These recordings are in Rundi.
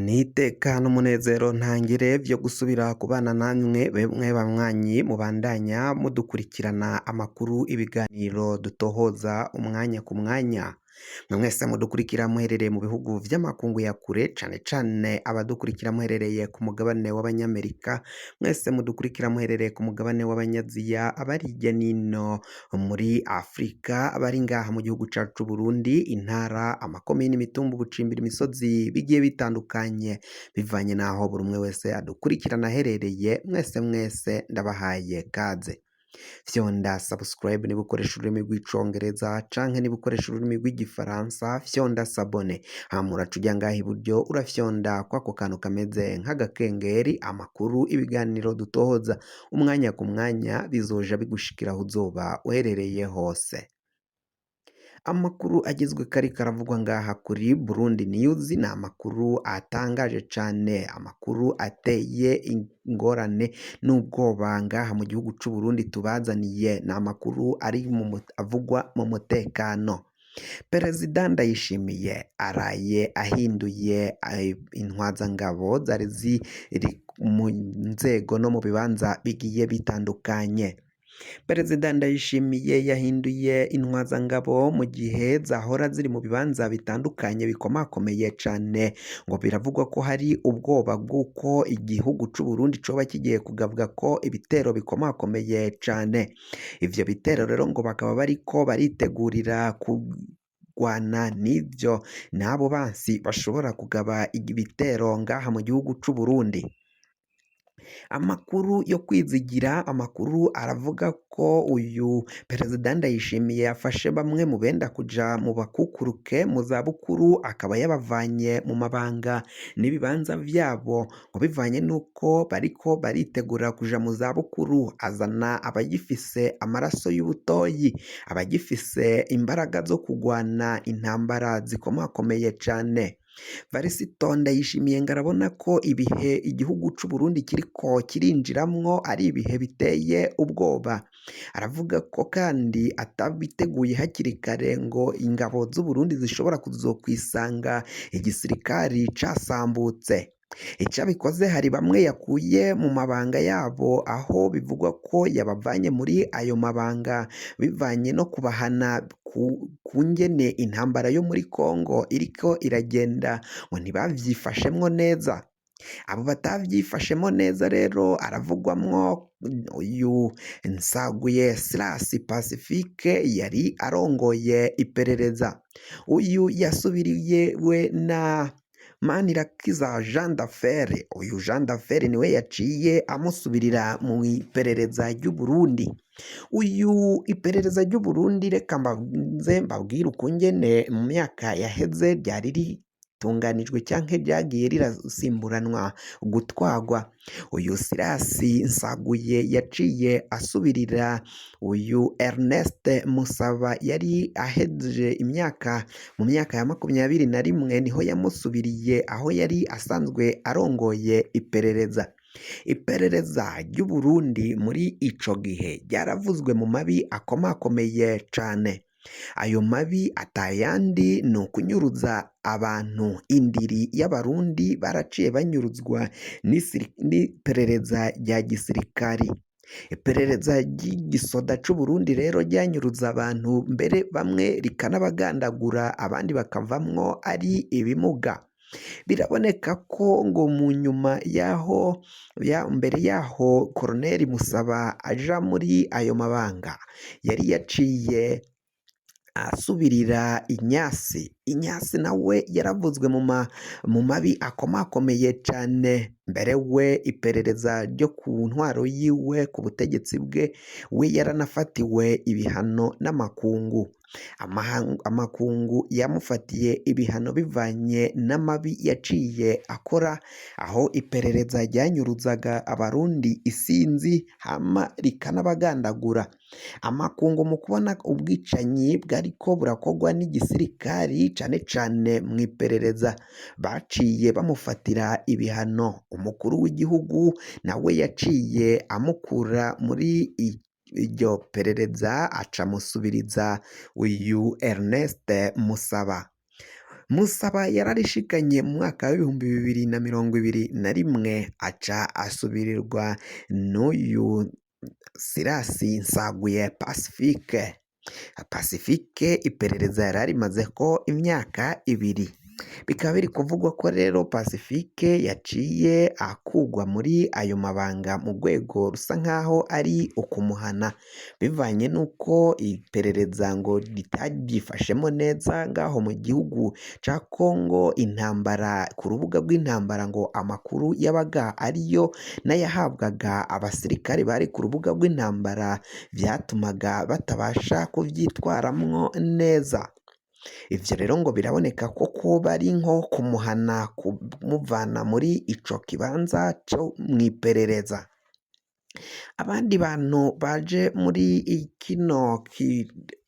Ni iteka n'umunezero ntangere vyo gusubira kubana namwe bemwe banywanyi mubandanya mudukurikirana amakuru ibiganiro dutohoza umwanya ku mwanya. Mwe mwese mudukurikira muherereye mu bihugu vy'amakungu ya kure cane cane abadukurikira muherereye ku mugabane w'abanyamerika, mwese mudukurikira muherereye ku mugabane w'abanyaziya, abari hirya nino muri Afrika, abari ngaha mu gihugu cacu c'Uburundi, intara, amakomine, imitumba, ubucimbiri, imisozi bigiye bitandukanye bivanye n'aho buri umwe wese adukurikirana aherereye, mwese mwese ndabahaye kaze. Fyonda subscribe niba ukoresha ururimi rw'icongereza canke niba ukoresha ururimi rw'igifaransa fyonda s'abonner, hama uraca uja ngaha iburyo urafyonda kwako kantu kameze nk'agakengeri, amakuru ibiganiro dutohoza umwanya ku mwanya bizoja bigushikira aho uzoba uherereye hose. Amakuru agezweko ariko aravugwa ngaha kuri Burundi News ni amakuru atangaje cane, amakuru ateye ingorane n'ubwoba ngaha mu gihugu c'Uburundi tubazaniye, ni amakuru ari avugwa mu mutekano. Perezida Ndayishimiye araye ahinduye intwazangabo zari ziri mu nzego no mu bibanza bigiye bitandukanye. Perezida Ndayishimiye yahinduye intwazangabo mu gihe zahora ziri mu bibanza bitandukanye bikomakomeye cane, ngo biravugwa ko hari ubwoba bw'uko igihugu c'Uburundi coba kigiye kugabwa ko ibitero bikomakomeye cane. Ivyo bitero rero ngo bakaba bariko baritegurira kurwana n'ivyo n'abo bansi bashobora kugaba ibitero ngaha mu gihugu c'Uburundi. Amakuru yo kwizigira, amakuru aravuga ko uyu perezida Ndayishimiye yafashe bamwe mu benda kuja mu bakukuruke mu zabukuru akaba yabavanye mu mabanga n'ibibanza vyabo ngo bivanye n'uko bariko baritegura kuja mu zabukuru, azana abagifise amaraso y'ubutoyi, abagifise imbaraga zo kugwana intambara zikomakomeye cane. Varisito Ndayishimiye ngo arabona ko ibihe igihugu c'u Burundi kiriko kirinjiramwo ari ibihe biteye ubwoba. Aravuga ko kandi atabiteguye hakiri kare ngo ingabo z'u Burundi zishobora kuzokwisanga igisirikari casambutse. Icabikoze hari bamwe yakuye mu mabanga yabo aho bivugwa ko yabavanye muri ayo mabanga bivanye no kubahana kungene intambara yo muri Kongo iriko iragenda ngo ntibavyifashemwo neza. Abo batavyifashemwo neza rero aravugwamwo uyu Nsaguye Silas Pacifique yari arongoye iperereza. Uyu yasubiriye we na Manirakiza Jean d'Affaire, uyu Jean d'Affaire niwe yaciye amusubirira mu iperereza ry'Uburundi. Uyu iperereza ry'Uburundi reka mbanze mbabwire ukungene mu myaka yaheze ryari ritunganijwe canke ryagiye rirasimburanwa gutwagwa. Uyu Sirasi Nsaguye yaciye asubirira uyu Ernest Musaba yari ahejeje imyaka mu myaka ya 21 niho yamusubiriye aho yari asanzwe arongoye iperereza. Iperereza ry'Uburundi muri ico gihe ryaravuzwe mu mabi akomakomeye cane. Ayo mabi atayandi ni ukunyuruza abantu, indiri y'abarundi baraciye banyuruzwa n'iperereza rya gisirikari. Iperereza ry'igisoda c'Uburundi rero ryanyuruza abantu mbere bamwe rikanabagandagura abandi bakavamwo ari ibimuga. Biraboneka ko ngo mu nyuma y'aho mbere y'aho Koloneli Musaba aja muri ayo mabanga yari yaciye asubirira Inyasi. Inyasi nawe yaravuzwe mu mabi akomakomeye cane, mbere we iperereza ryo ku ntwaro yiwe ku butegetsi bwe we yaranafatiwe ibihano n'amakungu. Amakungu yamufatiye ibihano bivanye n'amabi yaciye akora, aho iperereza ryanyuruzaga abarundi isinzi hama rikanabagandagura. Amakungu mu kubona ubwicanyi bwariko burakorwa n'igisirikari cane cane mw'iperereza baciye bamufatira ibihano. Umukuru w'igihugu nawe yaciye amukura muri iryo perereza aca amusubiriza uyu Ernest Musaba. Musaba yararishikanye mu mwaka w'2021 aca asubirirwa n'uyu Sirasi Nsaguye Pacifique. Pacifique iperereza yararimaze ko imyaka 2, bikaba biri kuvugwa ko rero Pacifique yaciye akugwa muri ayo mabanga mu rwego rusa nkaho ari ukumuhana, bivanye n'uko iperereza ngo ritaryifashemo neza ngaho mu gihugu ca Congo. Intambara ku rubuga rw'intambara ngo amakuru yabaga ariyo n'ayahabwaga abasirikare bari ku rubuga rw'intambara byatumaga batabasha kuvyitwaramwo neza. Ivyo rero ngo biraboneka ko kuba ari nko kumuhana, kumuvana muri ico kibanza co mw'iperereza. Abandi bantu baje muri kino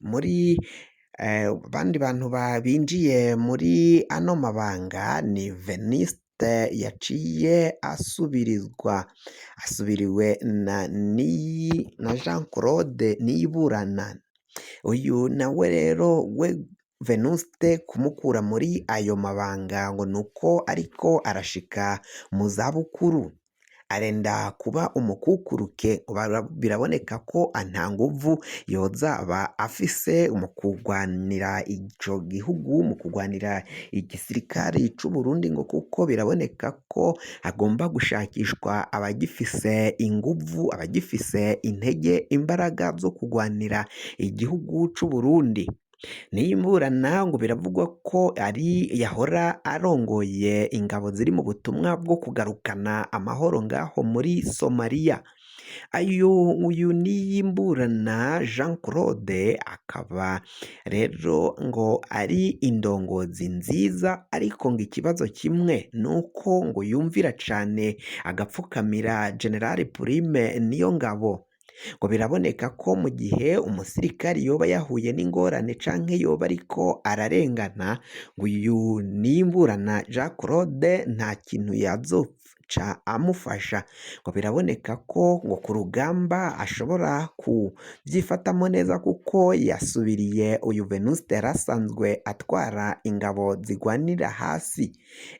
muri abandi bantu binjiye muri ano mabanga ni Veniste yaciye asubirizwa, asubiriwe na na Jean Claude Niyiburana. Uyu nawe rero we Venuste kumukura muri ayo mabanga ngo nuko ariko arashika mu zabukuru, arenda kuba umukukuruke. Biraboneka ko nta nguvu yozaba afise mu kugwanira ico gihugu, mu kugwanira igisirikare c'u Burundi, ngo kuko biraboneka ko hagomba gushakishwa abagifise inguvu, abagifise intege, imbaraga zo kugwanira igihugu c'u Burundi. Niyimburana ngo biravugwa ko ari yahora arongoye ingabo ziri mu butumwa bwo kugarukana amahoro ngaho muri Somalia. Uyu Niyimburana Jean Claude akaba rero ngo ari indongozi nziza, ariko ngo ikibazo kimwe nuko ngo yumvira cane agapfukamira General Prime Niyongabo. Ngo biraboneka ko mu gihe umusirikari yoba yahuye n'ingorane canke yoba ariko ararengana, ngo uyu Nimburana Jean Claude nta kintu yazoca amufasha. Ngo biraboneka ko ngo ku rugamba ashobora kubyifatamo neza kuko yasubiriye uyu Venuste yari asanzwe atwara ingabo zigwanira hasi,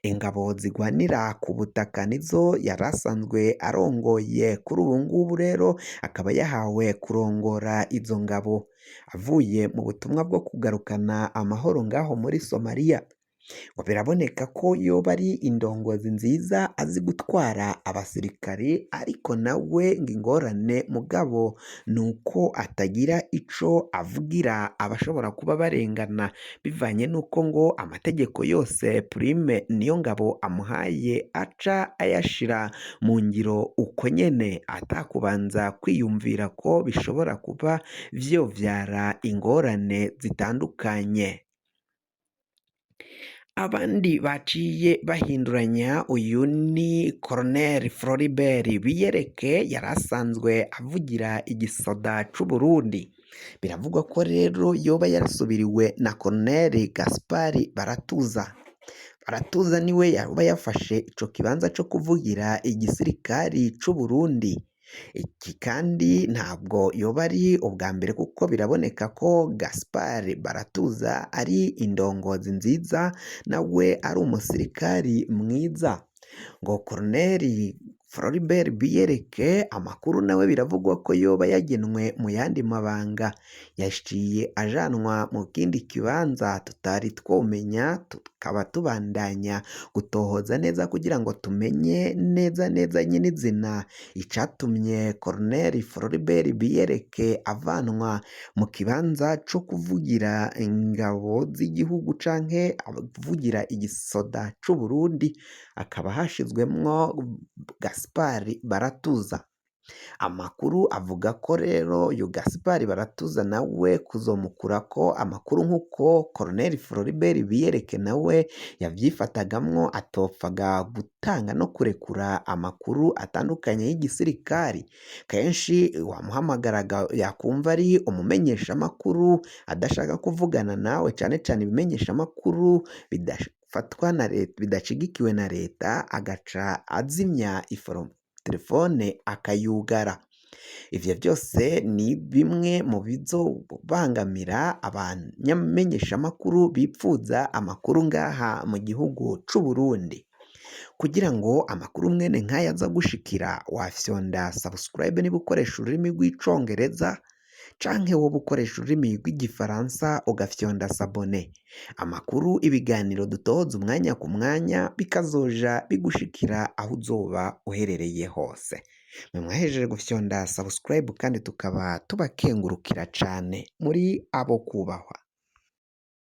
ingabo zigwanira ku butaka nizo yari asanzwe arongoye. Kuri ubu ngubu rero akaba yahawe kurongora izo ngabo avuye mu butumwa bwo kugarukana amahoro ngaho muri Somalia. Ngo biraboneka ko yoba ari indongozi nziza, azi gutwara abasirikare, ariko nawe ngo ingorane mugabo ni uko atagira ico avugira abashobora kuba barengana, bivanye n'uko ngo amategeko yose Prime Niyongabo amuhaye aca ayashira mu ngiro uko nyene, atakubanza kwiyumvira ko bishobora kuba vyovyara ingorane zitandukanye. Abandi baciye bahinduranya uyu ni Colonel Floribert Biyereke yari asanzwe avugira igisoda c'u Burundi. Biravugwa ko rero yoba yarasubiriwe na Colonel Gaspard Baratuza. Baratuza niwe yaba yafashe ico kibanza co kuvugira igisirikari c'u Burundi. Iki kandi ntabwo yoba ari ubwa mbere kuko biraboneka ko Gaspard Baratuza ari indongozi nziza, nawe ari umusirikari mwiza. Ngo Colonel Floribert Biyereke amakuru nawe biravugwa ko yoba yagenwe mu yandi mabanga, yaciye ajanwa mu kindi kibanza tutari twomenya, tukaba tubandanya gutohoza neza kugira ngo tumenye neza neza nyirizina icatumye Colonel Floribert Biyereke avanwa mu kibanza co kuvugira ingabo z'igihugu canke kuvugira igisoda c'u Burundi, akaba hashizwemwo Gaspard Baratuza. Amakuru avuga ko rero uyu Gaspard Baratuza nawe kuzomukurako amakuru nk'uko Colonel Floribert Biyereke nawe yavyifatagamwo, atopfaga gutanga no kurekura amakuru atandukanye y'igisirikari. Kenshi wamuhamagaraga yakumva ari umumenyeshamakuru adashaka kuvugana nawe, cane cane ibimenyeshamakuru bidafatwa na leta, bidashigikiwe na leta, agaca azimya telefone akayugara. Ivyo vyose ni bimwe mu bizobangamira abamenyeshamakuru bipfuza amakuru ngaha mu gihugu c'u Burundi. Kugira ngo amakuru mwene nk'aya aza gushikira, wafyonda subscribe niba ukoresha ururimi rw'icongereza, canke woba ukoresha ururimi rw'igifaransa ugafyonda s'abonner. Amakuru, ibiganiro dutohoza umwanya ku mwanya bikazoja bigushikira aho uzoba uherereye hose. Mwe mwahejeje gufyonda subscribe kandi tukaba tubakengurukira cane muri abo kubahwa.